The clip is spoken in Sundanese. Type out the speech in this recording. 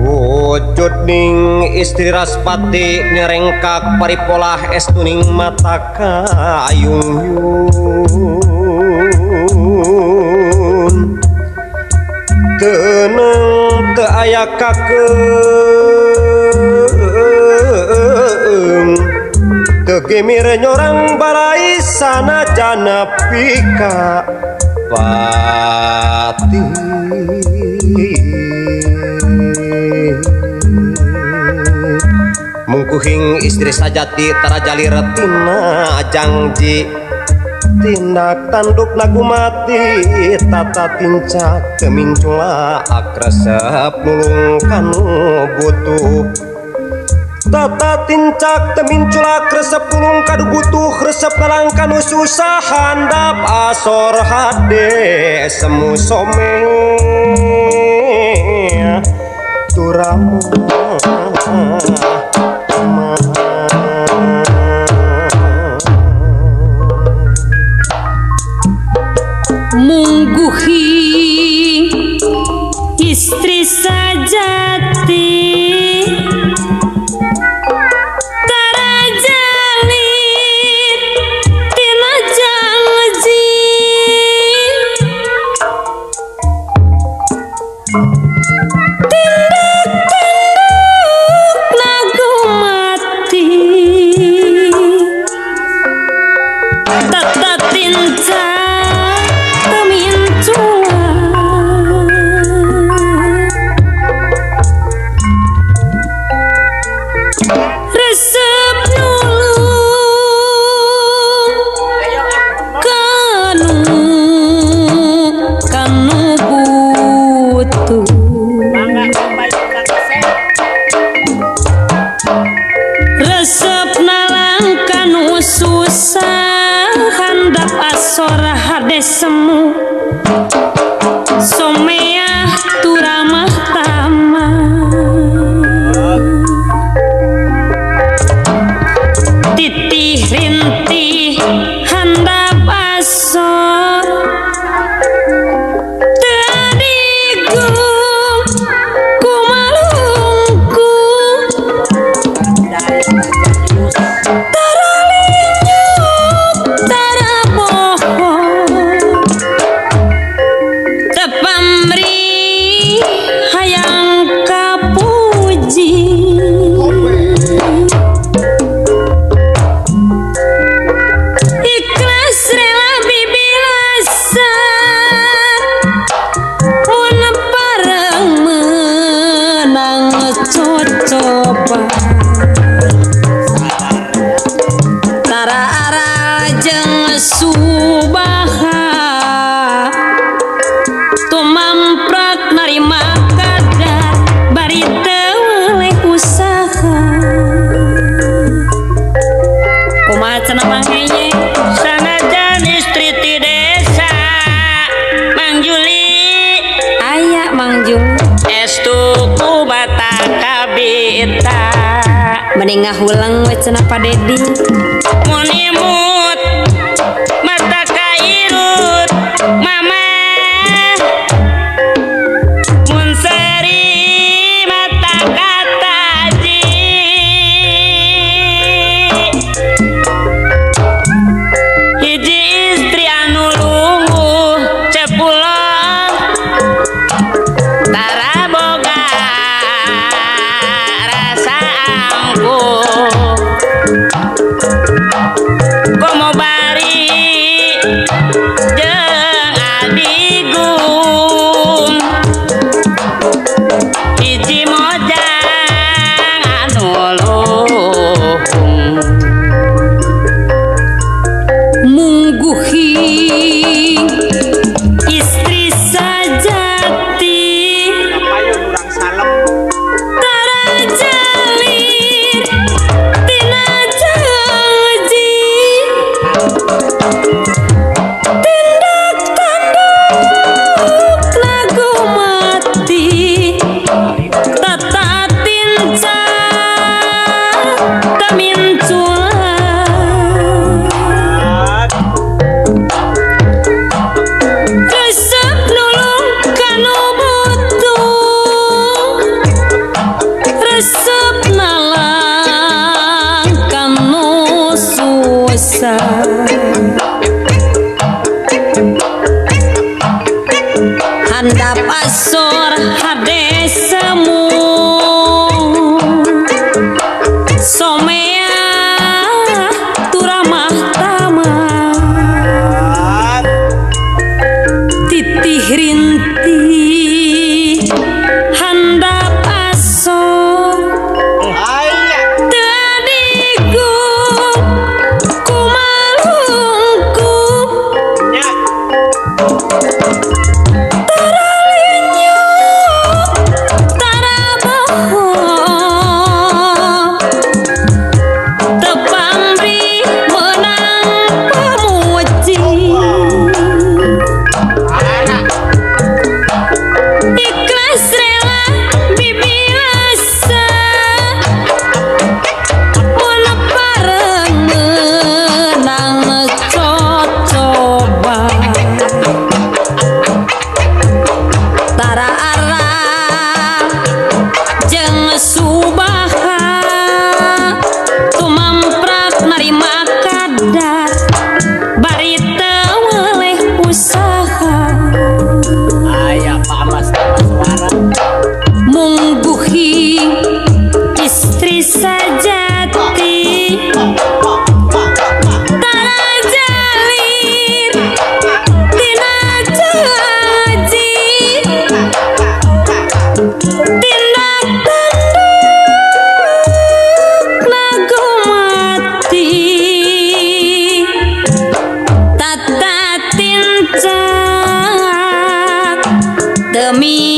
Wujud ning istri Raspati nyerengkak paripolah estuning mata kayung yun teneng teu aya kakeung teu gemir nyorang balai sanajana pika pati. Mungkuhing istri sajati tarajalir tina jangji tindak tanduk nagu mati tata tincak kemincula akresep nulung kanu butuh tata tincak temincula resep nulung kanu butuh resep nalang kanu susah handap asor hade semu some turamu. Mungguhi istri sajati tarajalit tina jangji tindak tanduk nagu mati tata tincak. Resep nulung kanu kanu butuh resep nalang kanu susah handap asor hade semu someah turamah tamah titih rintih handap asor tadigung kumalungku taralinyuk tarabohong tepamri hayang kapuji. Ikhlas rela bibilasa mun pareng menang cocoba tara aral jeung subaha tumamprak narima kadar bari teu weleh usaha. Kumaha cenah Mang Eye? Sanajan istri ti desa Mang Juli Aya Mang Juli estu ku bata kabita mending ngahulang we cenah Pak Dedi. Mun imut mata kairut mama mun seri mata kataji hiji istri anu lungguh cepulon tara boga rasa angkuh. Handap asor hade semu somea turamah tamah titih rintih handap asor teu digup kumalungkup tara lenyuk tara bohong teu pamrih meunang pamuji ikhlas rela bibilasa mun pareng meunang cocoba tara arah jeung subaha tumamprak narima kadar bari teu weleh usaha. Aya Pak Mas suara. Mungguhi istri sajati tara jalir tina janji tindak tanduk nagumati tata tincak demi